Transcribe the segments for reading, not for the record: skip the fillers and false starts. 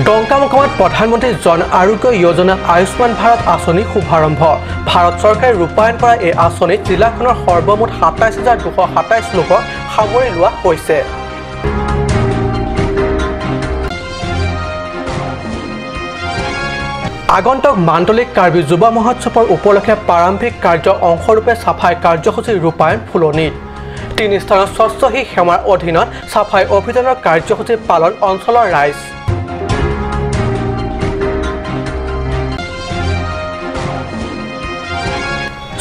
ডংকামোকামত প্ৰধানমন্ত্ৰী জন আৰোগ্য যোজনা আয়ুষ্মান ভাৰত আঁচনি শুভাৰম্ভ। ভাৰত চৰকাৰে ৰূপায়ণ কৰা এই আঁচনিত জিলাখনৰ সৰ্বমুঠ 27,227 লোকক সামৰি লোৱা হৈছে। আগন্তুক মাণ্ডলিক কাৰ্বি যুৱ মহোৎসৱৰ উপলক্ষে প্ৰাৰম্ভিক কাৰ্য অংশৰূপে চাফাই কাৰ্যসূচী ৰূপায়ণ ফুলনিত। তিনি স্থানত স্বচ্ছ হি সেৱাৰ অধীনত চাফাই অভিযানৰ কাৰ্যসূচী পালন অঞ্চলৰ ৰাইজ।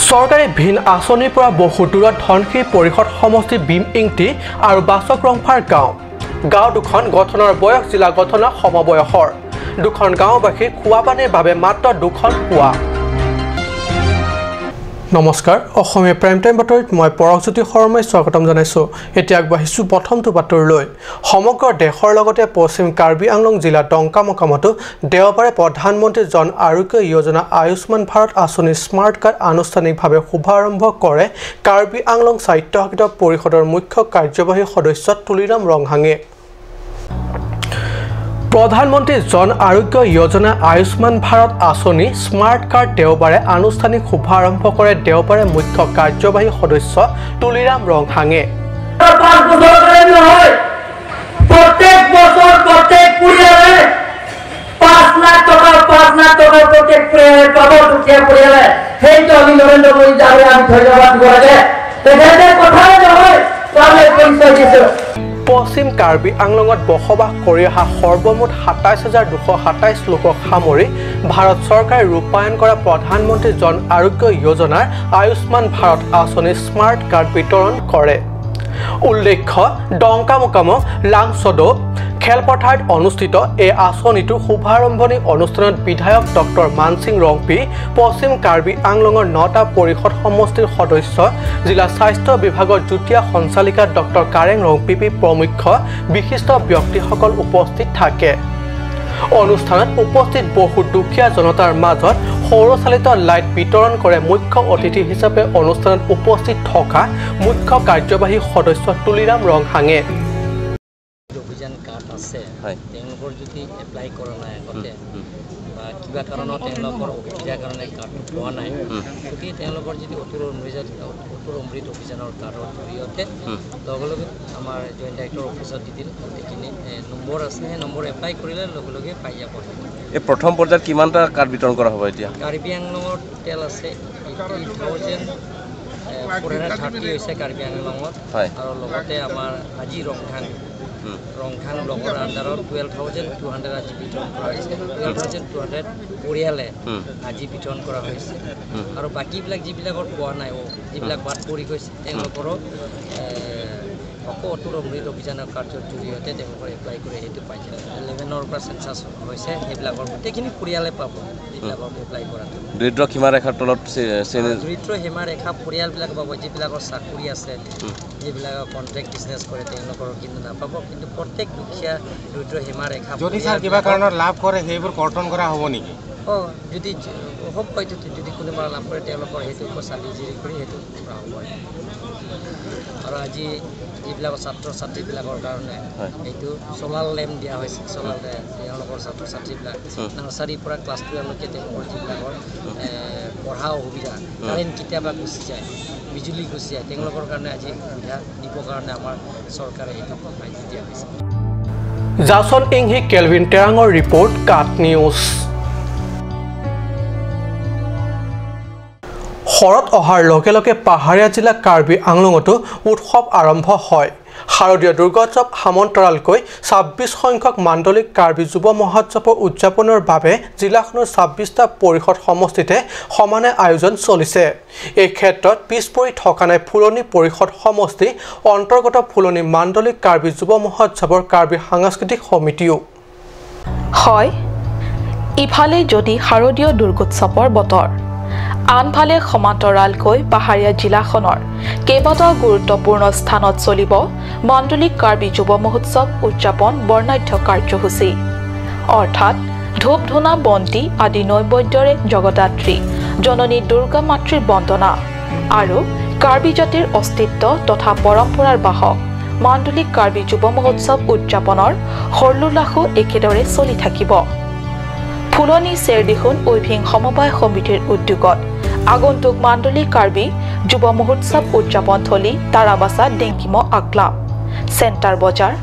চৰকাৰী ভিন আঁচনিৰ পৰা বহু দূৰত ধনশিৰি পৰিষদ সমষ্টি ভীম ইংটি আৰু বাচক ৰংফাৰ গাঁও। গাঁও দুখন গঠনৰ বয়স জিলা গঠনৰ সমবয়সৰ। দুখন গাঁওবাসীৰ খোৱা পানীৰ বাবে মাত্ৰ দুখন কুঁৱা। নমস্কাৰ, অসমীয়া প্ৰাইম টাইম বাতৰিত মই পৰশজ্যোতি শৰ্মাই স্বাগতম জনাইছোঁ। এতিয়া আগবাঢ়িছোঁ প্ৰথমটো বাতৰিলৈ। সমগ্ৰ দেশৰ লগতে পশ্চিম কাৰ্বি আংলং জিলাৰ ডংকামোকামতো দেওবাৰে প্ৰধানমন্ত্ৰী জন আৰোগ্য যোজনা আয়ুষ্মান ভাৰত আঁচনিৰ স্মাৰ্ট কাৰ্ড আনুষ্ঠানিকভাৱে শুভাৰম্ভ কৰে কাৰ্বি আংলং স্বায়ত্তশাসিত পৰিষদৰ মুখ্য কাৰ্যবাহী সদস্য তুলিৰাম ৰংহাঙে। প্ৰধানমন্ত্ৰী জন আৰোগ্য যোজনা আয়ুষ্মান ভাৰত আঁচনি স্মাৰ্ট কাৰ্ড দেওবাৰে আনুষ্ঠানিক শুভাৰম্ভ কৰে দেওবাৰে মুখ্য কাৰ্যবাহী সদস্য তুলিৰাম ৰংহাঙে। প্ৰত্যেক বছৰ প্ৰত্যেক পৰিয়ালে 5 লাখ টকা, 5 লাখ টকা প্ৰত্যেক পৰিয়ালে পাব, দুখীয়া পৰিয়ালে। সেইটো আমি নৰেন্দ্ৰ মোদী ডাঙৰীয়া আমি ধন্যবাদ দিব লাগে। তেখেতে কথাই নহয়, পৰিচয় দিছোঁ। পশ্চিম কাৰ্বি আংলঙত বসবাস কৰি অহা সৰ্বমুঠ 27,227 লোকক সামৰি ভাৰত চৰকাৰে ৰূপায়ণ কৰা প্ৰধানমন্ত্ৰী জন আৰোগ্য যোজনাৰ আয়ুষ্মান ভাৰত আঁচনি স্মাৰ্ট কাৰ্ড বিতৰণ কৰে। উল্লেখ্য, ডংকামোকামক লাংচদ খেলপথাৰত অনুষ্ঠিত এই আঁচনিটোৰ শুভাৰম্ভণি অনুষ্ঠানত বিধায়ক ডক্টৰ মানসিং ৰংপি, পশ্চিম কাৰ্বি আংলঙৰ 9টা পৰিষদ সমষ্টিৰ সদস্য, জিলা স্বাস্থ্য বিভাগৰ যুটীয়া সঞ্চালিকা ডক্টৰ কাৰেং ৰংপিপি প্ৰমুখ্য বিশিষ্ট ব্যক্তিসকল উপস্থিত থাকে। অনুষ্ঠানত উপস্থিত বহু দুখীয়া জনতাৰ মাজত সৌৰচালিত লাইট বিতৰণ কৰে মুখ্য অতিথি হিচাপে অনুষ্ঠানত উপস্থিত থকা মুখ্য কাৰ্যবাহী সদস্য তুলিৰাম ৰংহাঙে। অভিযান কাৰ্ড আছে, তেওঁলোকৰ যদি এপ্লাই কৰা নাই আগতে বা কিবা কাৰণত তেওঁলোকৰ অসুবিধাৰ কাৰণে কাৰ্ডটো পোৱা নাই, গতিকে তেওঁলোকৰ যদি অতুল অমৃত অভিযানৰ কাৰ্ডৰ জৰিয়তে লগে লগে আমাৰ জইণ্ট ডাইৰেক্টৰ অফিচত দি দিল, গোটেইখিনি নম্বৰ আছে, সেই নম্বৰ এপ্লাই কৰিলে লগে লগে পাই যাব। এই প্ৰথম পৰ্যায়ত কিমানটা কাৰ্ড বিতৰণ কৰা হ'ব এতিয়া? কাৰ্বি আংলঙৰ টোটেল আছে 80,430 হৈছে কাৰ্বি আংলঙত, আৰু লগতে আমাৰ আজি ৰংহাং ব্লকৰ আণ্ডাৰত 12,200 আজি বিতৰণ কৰা হৈছে। 12,200 পৰিয়ালে আজি বিতৰণ কৰা হৈছে। আৰু বাকীবিলাক যিবিলাকৰ পোৱা নাই, যিবিলাক বাদ পৰি গৈছে, তেওঁলোকৰো আকৌ অতুল অমৃত অভিযানৰ কাৰ্যৰ জৰিয়তে তেওঁলোকৰ এপ্লাই কৰি সেইটো পাই যায়। 11ৰ পৰা চেঞ্চাছ হৈছে, সেইবিলাকৰ গোটেইখিনি পৰিয়ালে পাব যিবিলাকৰ এপ্লাই কৰাটো। দৰিদ্ৰ সীমাৰেখাৰ তলত দৰিদ্ৰ সীমাৰেখা পৰিয়ালবিলাক পাব, যিবিলাকৰ চাকৰি আছে, যিবিলাকৰ কণ্ট্ৰেক্ট বিজনেছ কৰে তেওঁলোকৰ কিন্তু নাপাব। কিন্তু প্ৰত্যেক দুখীয়া দৰিদ্ৰ সীমাৰেখা যদি ছাৰ কিবা কাৰণত লাভ কৰে সেইবোৰ কৰ্তন কৰা হ'ব নেকি? অঁ, যদি হ'ব, হয়তো যদি কোনোবা লাভ কৰে তেওঁলোকৰ সেইটো চালি জিৰি কৰি সেইটো কৰা হ'ব। আৰু আজি যিবিলাক ছাত্ৰ ছাত্ৰীবিলাকৰ কাৰণে এইটো চ'লাৰ লেম্প দিয়া হৈছে। চ'লাৰ তেওঁলোকৰ ছাত্ৰ ছাত্ৰীবিলাক নাৰ্চাৰীৰ পৰা ক্লাছ 12লৈকে তেওঁলোকৰ যিবিলাকৰ পঢ়া অসুবিধা, কাৰেণ্ট কেতিয়াবা গুচি যায়, বিজুলী গুচি যায়, তেওঁলোকৰ কাৰণে আজি সুবিধা দিবৰ কাৰণে আমাৰ চৰকাৰে সেইটো আজি দিয়া হৈছে। জাছন ইংহি, কেলভিন টেৰাঙৰ ৰিপৰ্ট, কাট নিউজ। শৰৎ অহাৰ লগে লগে পাহাৰীয়া জিলা কাৰ্বি আংলঙতো উৎসৱ আৰম্ভ হয়। শাৰদীয় দুৰ্গোৎসৱ সমান্তৰালকৈ 26 সংখ্যক মাণ্ডলিক কাৰ্বি যুৱ মহোৎসৱৰ উদযাপনৰ বাবে জিলাখনৰ 26টা পৰিষদ সমষ্টিতে সমানে আয়োজন চলিছে। এই ক্ষেত্ৰত পিছ পৰি থকা নাই ফুলনি পৰিষদ সমষ্টি অন্তৰ্গত ফুলনি মাণ্ডলিক কাৰ্বি যুৱ মহোৎসৱৰ কাৰ্বি সাংস্কৃতিক সমিতিও। হয়, ইফালে যদি শাৰদীয় দুৰ্গোৎসৱৰ বতৰ, আনফালে সমান্তৰালকৈ পাহাৰীয়া জিলাখনৰ কেইবাটাও গুৰুত্বপূৰ্ণ স্থানত চলিব মাণ্ডলিক কাৰ্বি যুৱ মহোৎসৱ উদযাপন বৰ্ণাঢ্য কাৰ্যসূচী। অৰ্থাৎ ধূপ ধূনা বন্তি আদি নৈবেদ্যৰে জগদাত্ৰী জননী দুৰ্গা মাতৃৰ বন্দনা আৰু কাৰ্বি জাতিৰ অস্তিত্ব তথা পৰম্পৰাৰ বাহক মাণ্ডলিক কাৰ্বি যুৱ মহোৎসৱ উদযাপনৰ হৰ্লোল্লাসো একেদৰে চলি থাকিব। ফুলনি চেৰদিখুন উইভিং সমবায় সমিতিৰ উদ্যোগত আগন্তুক মাণ্ডলিক কাৰ্বি যুৱ মহোৎসৱ উদযাপন থলী তাৰাবাচা ডেংকিম আকলাম চেণ্টাৰ বজাৰ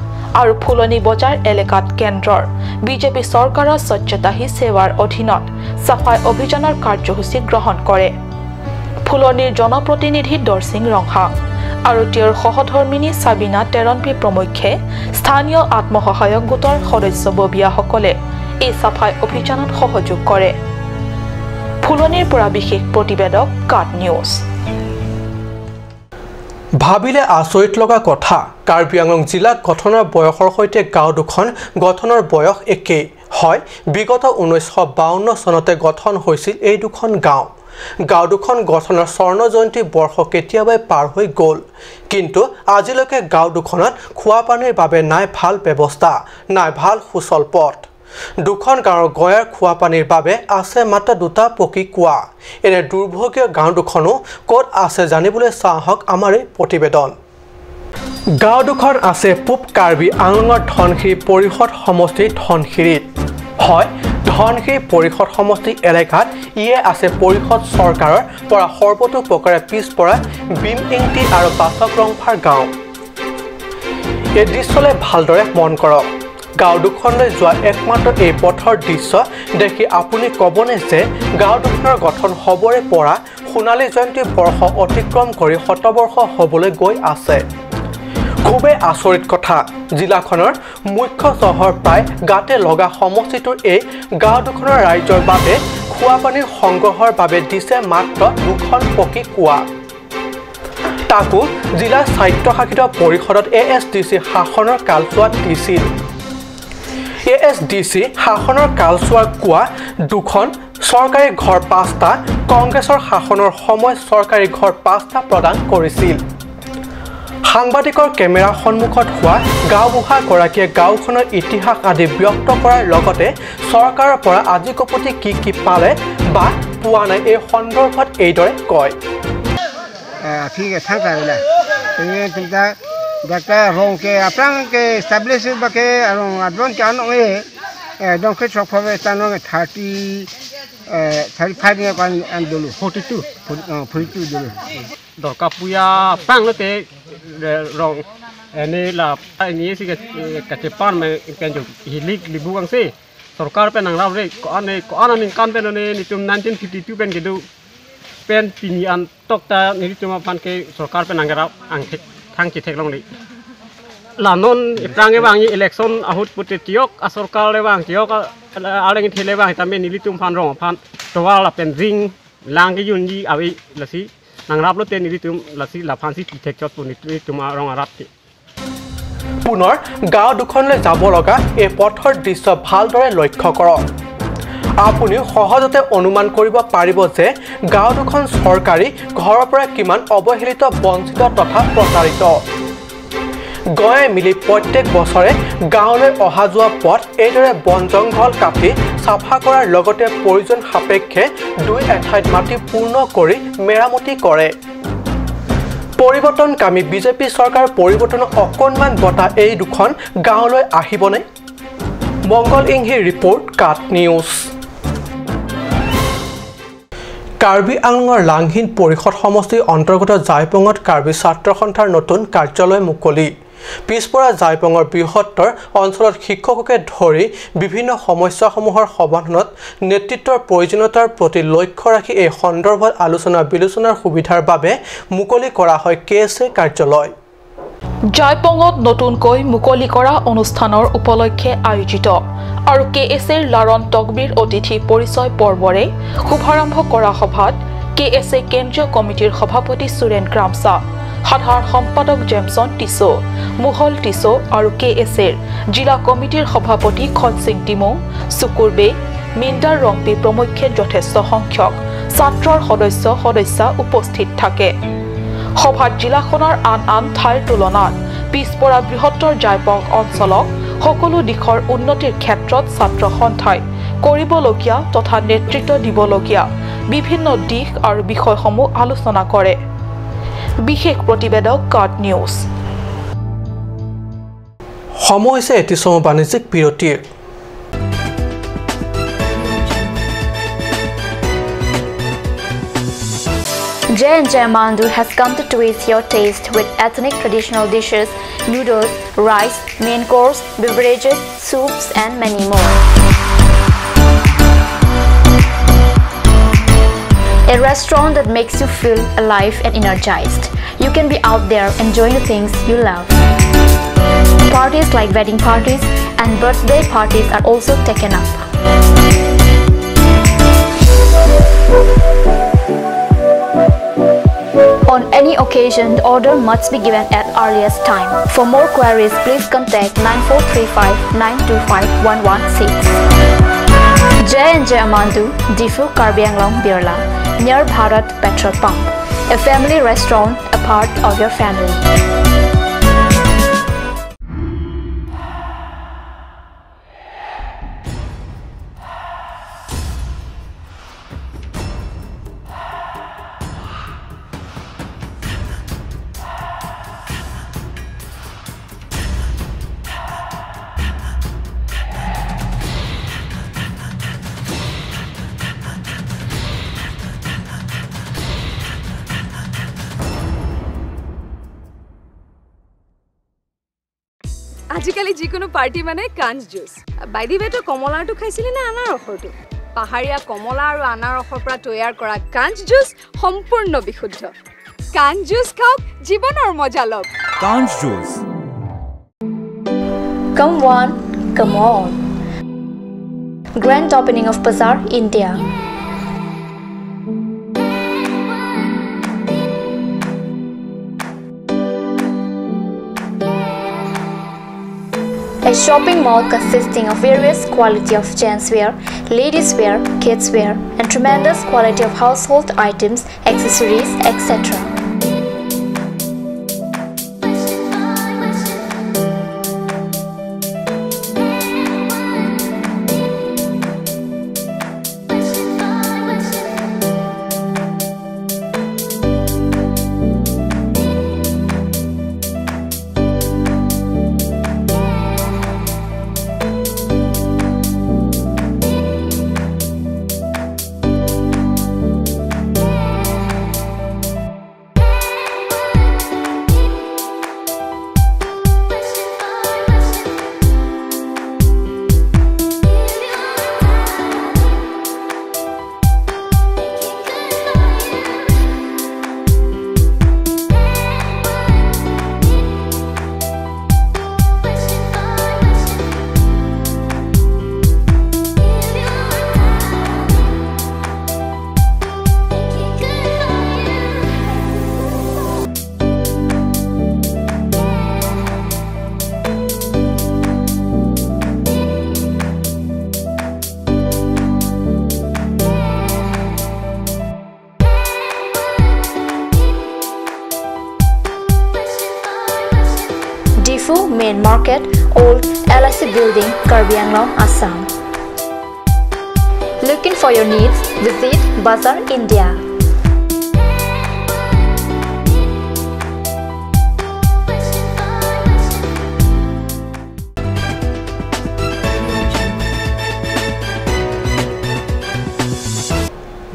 আৰু ফুলনি বজাৰ এলেকাত কেন্দ্ৰৰ বিজেপি চৰকাৰৰ স্বচ্ছতা হি সেৱাৰ অধীনত চাফাই অভিযানৰ কাৰ্যসূচী গ্ৰহণ কৰে। ফুলনিৰ জনপ্ৰতিনিধি দৰসিং ৰংহা আৰু তেওঁৰ সহধৰ্মিনী সাবিনা টেৰণপি প্ৰমুখ্যে স্থানীয় আত্মসহায়ক গোটৰ সদস্যববীয়াসকলে এই চাফাই অভিযানত সহযোগ কৰে। ফুলনিৰ পৰা বিশেষ প্ৰতিবেদক কাট নিউজ। ভাবিলে আচৰিত লগা কথা, কাৰ্বি আংলং জিলা গঠনৰ বয়সৰ সৈতে গাঁও দুখন গঠনৰ বয়স একেই হয়। বিগত 1952 চনতে গঠন হৈছিল এই দুখন গাঁও। গাঁও দুখন গঠনৰ স্বৰ্ণ জয়ন্তী বৰ্ষ কেতিয়াবাই পাৰ হৈ গ'ল, কিন্তু আজিলৈকে গাঁও দুখনত খোৱা পানীৰ বাবে নাই ভাল ব্যৱস্থা, নাই ভাল সুচল পথ। দুখন গাঁৱৰ গয়াৰ খোৱা পানীৰ বাবে আছে মাত্ৰ দুটা পকী কুঁৱা। এনে দুৰ্ভগীয় গাঁও দুখনো ক'ত আছে জানিবলৈ চাহক আমাৰ এই প্ৰতিবেদন। গাঁও দুখন আছে পূব কাৰ্বি আংলঙৰ ধনশিৰি পৰিষদ সমষ্টিৰ ধনশিৰিত। হয়, ধনশিৰি পৰিষদ সমষ্টি এলেকাত ইয়ে আছে পৰিষদ চৰকাৰৰ পৰা সৰ্বতোপ্ৰকাৰে পিছপৰা বিম ইংটি আৰু বাচক ৰংফাৰ গাঁও। এই দৃশ্যলৈ ভালদৰে মন কৰক। গাঁও দুখনলৈ যোৱা একমাত্ৰ এই পথৰ দৃশ্য দেখি আপুনি ক'বনে যে গাঁও দুখনৰ গঠন হ'বৰে পৰা সোণালী জয়ন্তী বৰ্ষ অতিক্ৰম কৰি শতবৰ্ষ হ'বলৈ গৈ আছে। খুবেই আচৰিত কথা, জিলাখনৰ মুখ্য চহৰ প্ৰায় গাতে লগা সমষ্টিটোৰ এই গাঁও দুখনৰ ৰাইজৰ বাবে খোৱা পানীৰ সংগ্ৰহৰ বাবে দিছে মাত্ৰ দুখন পকী কুঁৱা। তাকো জিলা স্বায়ত্তশাসিত পৰিষদত ASDC শাসনৰ কালচোৱাত দিছিল। ASDC শাসনৰ কালচোৱাৰ কুঁৱা দুখন, চৰকাৰী ঘৰ 5টা, কংগ্ৰেছৰ শাসনৰ সময়ত চৰকাৰী ঘৰ 5টা প্ৰদান কৰিছিল। সাংবাদিকৰ কেমেৰাৰ সন্মুখত হোৱা গাঁওবুঢ়াগৰাকীয়ে গাঁওখনৰ ইতিহাস আদি ব্যক্ত কৰাৰ লগতে চৰকাৰৰ পৰা আজিকোপতি কি কি পালে বা পোৱা নাই এই সন্দৰ্ভত এইদৰে কয়। Rong ini lah ini sih kecepan me penjo hilik libuang sih sarkar pen ang law re ko ane kan pen ne nitum 1952 pen gitu pen pinian tok ta ni tum pan ke sarkar pen ang ra ang thang chi thek long ni lanon prange bang election ahut pute tiok a sarkar le bang tiok aleng thele bang ta me ni tum phan rong phan to la pen ring lang ke yun ji awi lasi পুনৰ গাঁও দুখনলৈ যাব লগা এই পথৰ দৃশ্য ভালদৰে লক্ষ্য কৰক। আপুনি সহজতে অনুমান কৰিব পাৰিব যে গাঁও দুখন চৰকাৰী ঘৰৰ পৰা কিমান অৱহেলিত, বঞ্চিত তথা প্ৰতাৰিত। গঞাই মিলি প্ৰত্যেক বছৰে গাঁৱলৈ অহা যোৱা পথ এইদৰে বন জংঘল কাটি চাফা কৰাৰ লগতে প্ৰয়োজন সাপেক্ষে দুই এঠাইত মাটি পূৰ্ণ কৰি মেৰামতি কৰে। পৰিৱৰ্তনকামী বিজেপি চৰকাৰ পৰিৱৰ্তনৰ অকণমান বঁটা এই দুখন গাঁৱলৈ আহিবনে? মংগল ইংহিৰ ৰিপৰ্ট, কাট নিউজ। কাৰ্বি আংলঙৰ লাংহিন পৰিষদ সমষ্টিৰ অন্তৰ্গত জাইপঙত কাৰ্বি ছাত্ৰ সন্থাৰ নতুন কাৰ্যালয় মুকলি। পিছপৰা জাইপঙৰ বৃহত্তৰ অঞ্চলত শিক্ষককে ধৰি বিভিন্ন সমস্যাসমূহৰ সমাধানত নেতৃত্বৰ প্ৰয়োজনীয়তাৰ প্ৰতি লক্ষ্য ৰাখি এই সন্দৰ্ভত আলোচনা বিলোচনাৰ সুবিধাৰ বাবে মুকলি কৰা হয় KSA কাৰ্যালয়। জাইপঙত নতুনকৈ মুকলি কৰা অনুষ্ঠানৰ উপলক্ষে আয়োজিত আৰু KSAৰ লাৰন তকবীৰ অতিথি পৰিচয় পৰ্বৰে শুভাৰম্ভ কৰা সভাত KSA কেন্দ্ৰীয় কমিটিৰ সভাপতি সুৰেন গ্ৰামচা, সাধাৰণ সম্পাদক জেমছন টিছো, মোহল টিছো আৰু KSAৰ জিলা কমিটিৰ সভাপতি খনসিং টিমৌ, চুকুৰ বে, মিন্দাৰ ৰংপি প্ৰমুখ্যে যথেষ্ট সংখ্যক ছাত্ৰৰ সদস্য সদস্যা উপস্থিত থাকে। সভাত জিলাখনৰ আন আন ঠাইৰ তুলনাত পিছপৰা বৃহত্তৰ জাইপং অঞ্চলক সকলো দিশৰ উন্নতিৰ ক্ষেত্ৰত ছাত্ৰ সন্থাই কৰিবলগীয়া তথা নেতৃত্ব দিবলগীয়া বিভিন্ন দিশ আৰু বিষয়সমূহ আলোচনা কৰে। বিশেষ প্ৰতিবেদক কাট নিউজ। সময় হৈছে এটি চমু বাণিজ্যিক বিৰতিৰ। J&J Amandu has come to twist your taste with ethnic traditional dishes, noodles, rice, main course, beverages, soups and many more. A restaurant that makes you feel alive and energized. You can be out there enjoying the things you love. Parties like wedding parties and birthday parties are also taken up. On any occasion, the order must be given at earliest time. For more queries, please contact 9435 925 116. J&J Amandu, Difu Karbi Anglong, Birla, near Bharat Petrol Pump. A family restaurant, a part of your family. আজিকালি যিকোনো party মানে কাঞ্চ juice. By the ৱে, তই কমলাৰটো খাইছিলি নে আনাৰসৰটো? পাহাৰীয়া কমলা আৰু আনাৰসৰ পৰা তৈয়াৰ কৰা কাঞ্চ জুচ সম্পূৰ্ণ বিশুদ্ধ। কাঞ্চ জুচ খাওক, জীৱনৰ মজা লওক। কাঞ্চ juice. Come one, come all. Grand opening of Bazaar India. A shopping mall consisting of various quality of gents wear, ladies wear, kids wear, and tremendous quality of household items, accessories, etc. Main Market, Old LIC Building, Karbi Anglong, Assam. Looking for your needs? Visit Bazaar India.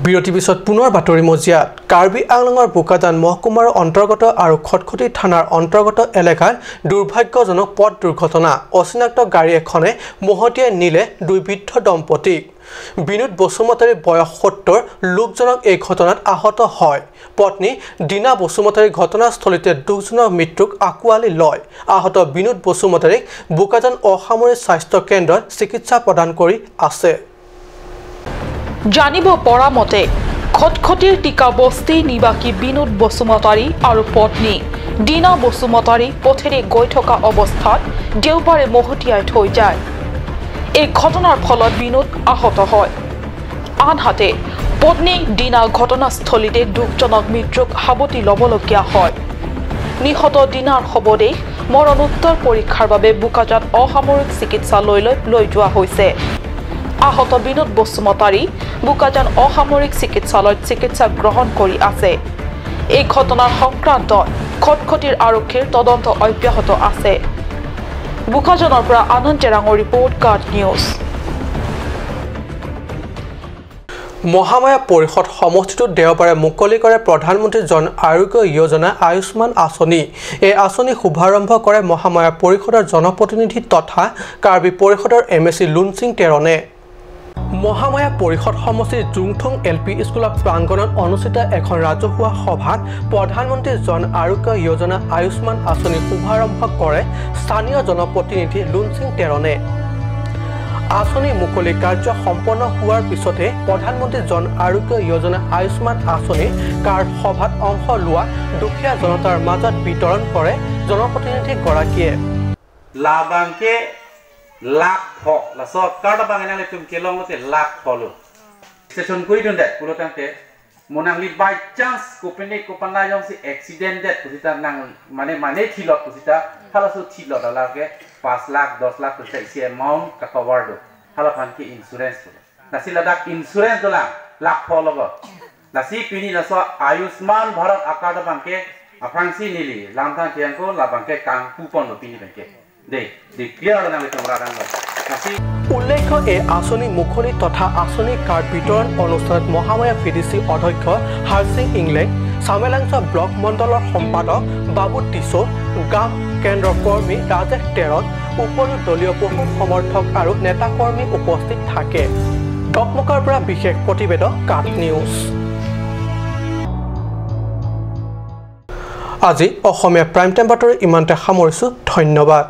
বিৰতিৰ পিছত পুনৰ বাতৰি মজিয়াত কাৰ্বি আংলঙৰ বোকাজান মহকুমাৰ অন্তৰ্গত আৰু খটখটি থানাৰ অন্তৰ্গত এলেকাত দুৰ্ভাগ্যজনক পথ দুৰ্ঘটনা। অচিনাক্ত গাড়ী এখনে মহতিয়াই নিলে দুই বৃদ্ধ দম্পতীক। বিনোদ বসুমতাৰীৰ বয়স 70, লোকজনক এই ঘটনাত আহত হয়। পত্নী দীনা বসুমতাৰীৰ ঘটনাস্থলীতে দুজনৰ মৃত্যুক আঁকোৱালি লয়। আহত বিনোদ বসুমতাৰীক বোকাজান অসামৰিক স্বাস্থ্য কেন্দ্ৰত চিকিৎসা প্ৰদান কৰি আছে। জানিব পৰা মতে খটখটিৰ টিকা বস্তি নিবাসী বিনোদ বসুমতাৰী আৰু পত্নী দীনা বসুমতাৰী পথেৰে গৈ থকা অৱস্থাত দেওবাৰে মহতিয়াই থৈ যায়। এই ঘটনাৰ ফলত বিনোদ আহত হয়। আনহাতে পত্নী দীনা ঘটনাস্থলীতে দুখজনক মৃত্যুক সাৱটি ল'বলগীয়া হয়। নিহত দীনাৰ শৱদেহ মৰণোত্তৰ পৰীক্ষাৰ বাবে বোকাজান অসামৰিক চিকিৎসালয়লৈ লৈ যোৱা হৈছে। আহত বিনোদ বসুমতাৰী বোকাজান অসামৰিক চিকিৎসালয়ত চিকিৎসা গ্ৰহণ কৰি আছে। এই ঘটনাৰ সংক্ৰান্তত খটখটিৰ আৰক্ষীৰ তদন্ত অব্যাহত আছে। বোকাজানৰ পৰা আনন্দ চেৰাঙৰ ৰিপৰ্ট, কাট নিউজ। মহামায়া পৰিষদ সমষ্টিটোত দেওবাৰে মুকলি কৰে প্ৰধানমন্ত্ৰী জন আৰোগ্য যোজনা আয়ুষ্মান আঁচনি। এই আঁচনি শুভাৰম্ভ কৰে মহামায়া পৰিষদৰ জনপ্ৰতিনিধি তথা কাৰ্বি পৰিষদৰ MAC Lunsing টেৰণে। মহামায়া পৰিষদ সমষ্টিৰ জুংথুং LP স্কুলৰ প্ৰাংগণত অনুষ্ঠিত এখন ৰাজহুৱা সভাত প্ৰধানমন্ত্ৰী জন আৰোগ্য যোজনা আয়ুষ্মান আঁচনি শুভাৰম্ভ কৰে স্থানীয় জনপ্ৰতিনিধি লুনসিং টেৰণে। আঁচনি মুকলি কাৰ্য সম্পন্ন হোৱাৰ পিছতে প্ৰধানমন্ত্ৰী জন আৰোগ্য যোজনা আয়ুষ্মান আঁচনি কাৰ্ড সভাত অংশ লোৱা দুখীয়া জনতাৰ মাজত বিতৰণ কৰে জনপ্ৰতিনিধিগৰাকীয়ে। লাভাংকে lakh laso karda bangana le tum kelong te lakh pholo station koi dun det kulo tang te monang li by chance ko pene ko panla jong si accident det kusita nang mane mane thilot kusita hala so thilot ala ke 5 lakh 10 lakh kusita isi amount ka cover do hala phan ki insurance do nasi ladak insurance dola lakh pholo go nasi pini laso Ayushman Bharat akada bangke afangsi nili lamthang thiang ko la bangke kang coupon do pini bangke দে দে clear না লে তোমৰা ৰাং উল্লেখ্য এই আঁচনি মুকলি তথা আঁচনি কাৰ্ড বিতৰণ অনুষ্ঠানত মহামায়া VDC অধ্যক্ষ হাৰসিং ইংলেং, চামেলাংছ ব্লক মণ্ডলৰ সম্পাদক বাবু টিছো, গাম কেন্দ্ৰৰ কৰ্মী ৰাজেশ টেৰণ উপৰিও দলীয় বহু সমৰ্থক আৰু নেতাকৰ্মী উপস্থিত থাকে। ডকমকাৰ পৰা বিশেষ প্ৰতিবেদক, কাট নিউজ। আজি অসমীয়া প্ৰাইম টাইম বাতৰি ইমানতে সামৰিছোঁ। ধন্যবাদ।